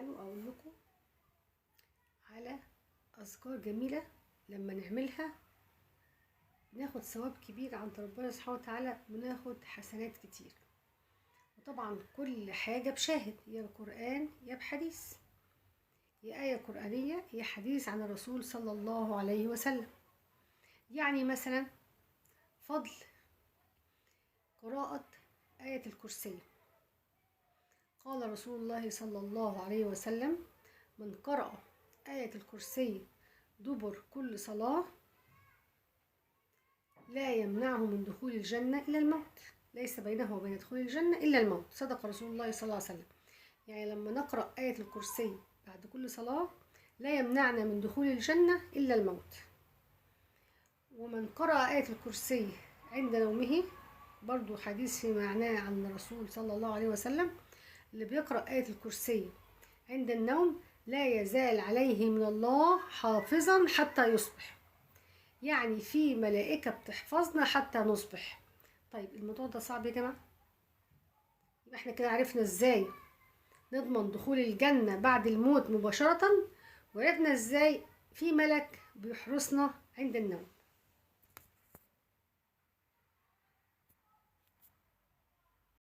تعالوا أقول لكم على أذكار جميلة لما نعملها ناخد ثواب كبير عند ربنا سبحانه وتعالى وناخد حسنات كتير. وطبعا كل حاجة بشاهد، يا بقرآن يا بحديث، يا آية قرآنية يا حديث عن الرسول صلى الله عليه وسلم. يعني مثلا فضل قراءة آية الكرسي، قال رسول الله صلى الله عليه وسلم: من قرأ آية الكرسي دبر كل صلاة لا يمنعه من دخول الجنة إلا الموت، ليس بينه وبين دخول الجنة إلا الموت. صدق رسول الله صلى الله عليه وسلم. يعني لما نقرأ آية الكرسي بعد كل صلاة لا يمنعنا من دخول الجنة إلا الموت. ومن قرأ آية الكرسي عند نومه، برضو حديث في معناه عن الرسول صلى الله عليه وسلم، اللي بيقرأ آية الكرسي عند النوم لا يزال عليه من الله حافظا حتى يصبح. يعني في ملائكة بتحفظنا حتى نصبح. طيب الموضوع ده صعب يا جماعة؟ يبقى احنا كده عرفنا ازاي نضمن دخول الجنة بعد الموت مباشرة، وعرفنا ازاي في ملك بيحرسنا عند النوم.